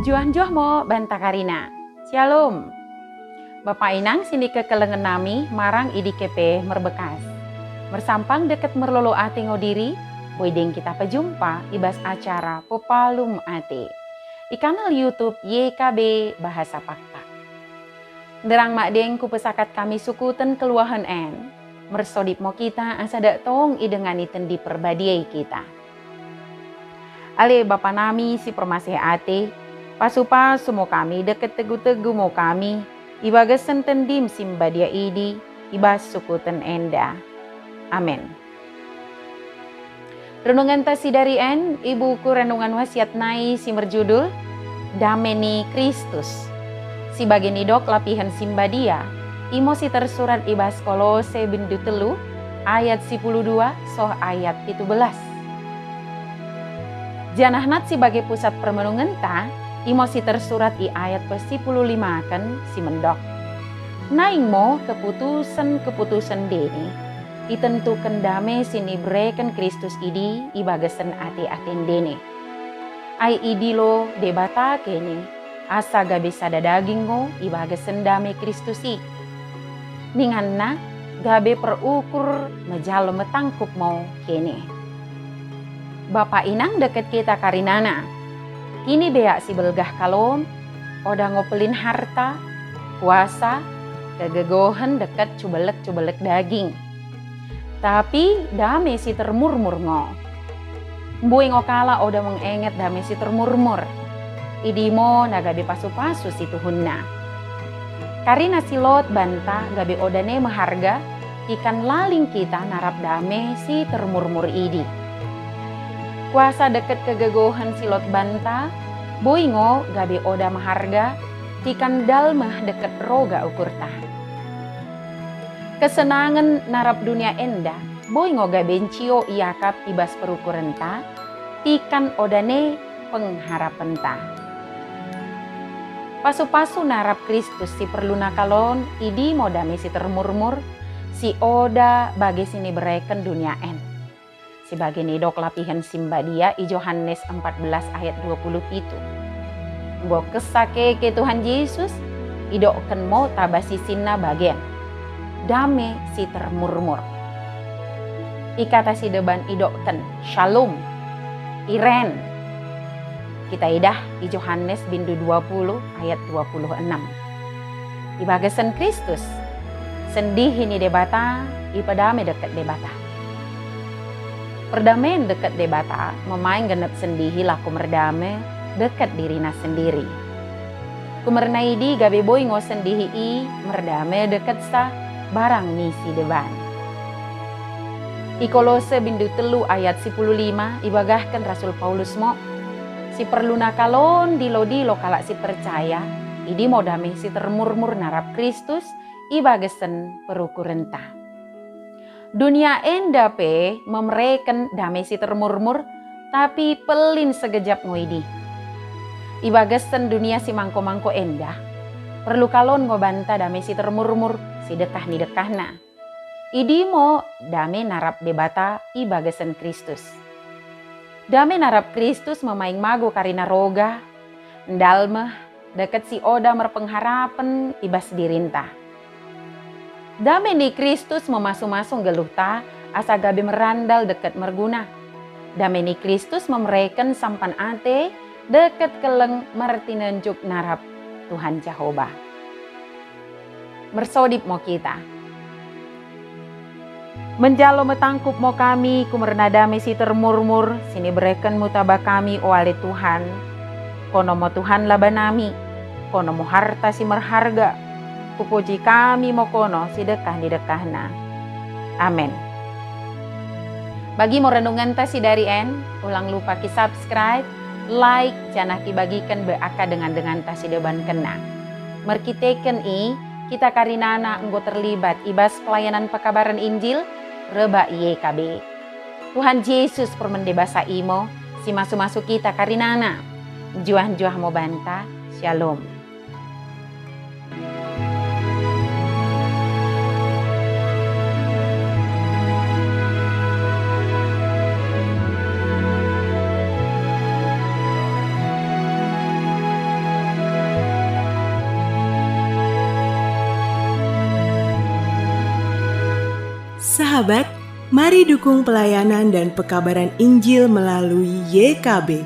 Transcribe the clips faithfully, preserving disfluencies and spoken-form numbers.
Njuah-njuah mo banta karina. Syalom. Bapa inang sinikekelengen nami marang i dike pe merbekas. Mersampang dekket merlolo ate ngo diri, boi deng kita pejumpa i bas acara Pepalum Ate i kanal YouTube Y K B Bahasa Pakpak. Nderrang madeng kupesakat kami sukuten kelluahen en, mersodip mo kita asa dak tong idengani Tendi Perbadia i kita. Ale Bapa nami si permaseh ate, pasu-pasu mo kami dekket tegu-tegu mo kami i bagasen Tendim si mbadia idi i bas sukuten enda. Amen. Renungenta sidari en i buku Renungan Wasiat nai si merjudul Dame ni Kristus. Si bage nidok lapihen si mbadia, imo si tersurat i bas Kolose bindu tellu ayat sipuluh dua soh ayat pitu belas. Janah nat si bage pusat permenungenta, imo si tersurat i ayat pesipuluh limaken si mendok. Naing mo keputusen-keputusen ndene itentuken dame sinibereken Kristus idi i bagasen ate-ate ndene. Ai idilo Debata kene, asa gabe sada daging ngo i bagasen dame Kristus i. Ninganna gabe perukur mejalo metangkup mo kene. Bapa inang dekket kita karinana. Kinibeak si belgah kalon, oda ngo pellin harta, kuasa, kegegohen dekket cubellek-cubellek daging. Tapi dame si termurmur ngo. Mbue ngo kalak oda mengenget dame si termurmur. Idi mo na gabe pasu-pasu situhunna. Karina si lot banta gabe oda ne meharga, tikan laling kita narap dame si termurmur idi. Kuasa dekket kegegohen si lot banta, boi ngo gabe oda meharga, tikan dalmeh dekket roga ukurta. Kesenangen narap dunia enda, boi ngo gabe ncio iakap i bas perukurenta, tikan oda ne pengharapenta. Pasu-pasu narap Kristus si perluna kalon, idi mo dame si termurmur, si oda bage sinibereken dunia en. Si bage nidok lapihen si mbadia i Johanes empat belas ayat dua puluh pitu. Enggo kessa keke Tuhan Jesus, idokken mo taba sisinna bagen dame si termurmur. I kata sideban idokken, shalom, iren. Kita idah i Johanes bindu dua puluh ayat dua puluh enem. I bagasen Kristus, sendihi ni Debata ipedame dekket Debata. Perdamen dekket Debata memaing gennep sendihi lako merdame dekket dirina sendiri. Kumerna idi gabe boi ngo sendihi i merdame dekketsa barang mi sideban. I Kolose bindu tellu ayat sipuluh lima ibagahken Rasul Paulus mo, si perluna kalon dilo-dilo kalak si percaya, idi mo dame si termurmur narap Kristus i bagasen perukurenta. Dunia enda pe memereken dame si termurmur, tapi pellin segejap ngo idi. I bagasen dunia si mangko-mangko enda, perlu kalon ngo banta dame si termurmur, si dekkah ni dekkahna. Idi mo dame narap Debata i bagasen Kristus. Dame narap Kristus memaing mago karina roga, ndalmeh, dekket si oda merpengharapen i bas dirinta. Dame ni Kristus memasu-masu nggelluhta asa gabe merandal dekket merguna. Dame ni Kristus memereken sampan ate dekket kelleng mertinenjuk narap Tuhan Jahoba. Mersodip mo kita. Menjalo metangkup mo kami kumerna dame si termurmur, siniberekenmu taba kami, o ale Tuhan. Kono mo Tuhan laba nami, kono mo harta si merharga. Kupuji kami mo kono si dekkah ni dekkahna. Amen. Bagi mo renungenta sidari en, ulang lupa ki-subscribe, like, janah kibagiken be akka dengan-denganta sidebankenna. Merkiteken i, kita karinana enggo terlibat i bas pelayanan pekabaren Injil rebbak Y K B. Tuhan Jesus permende basa i mo, si masu-masu kita karinana. Njuah-njuah mo banta. Shalom. Sahabat, mari dukung pelayanan dan pekabaran Injil melalui Y K B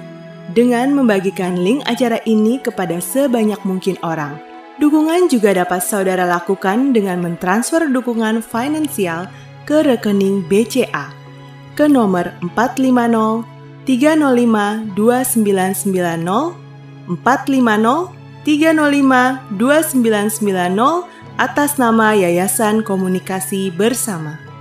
dengan membagikan link acara ini kepada sebanyak mungkin orang. Dukungan juga dapat saudara lakukan dengan mentransfer dukungan finansial ke rekening B C A ke nomor empat lima nol tiga nol lima dua sembilan sembilan nol, empat lima nol tiga nol lima dua sembilan sembilan nol, atas nama Yayasan Komunikasi Bersama.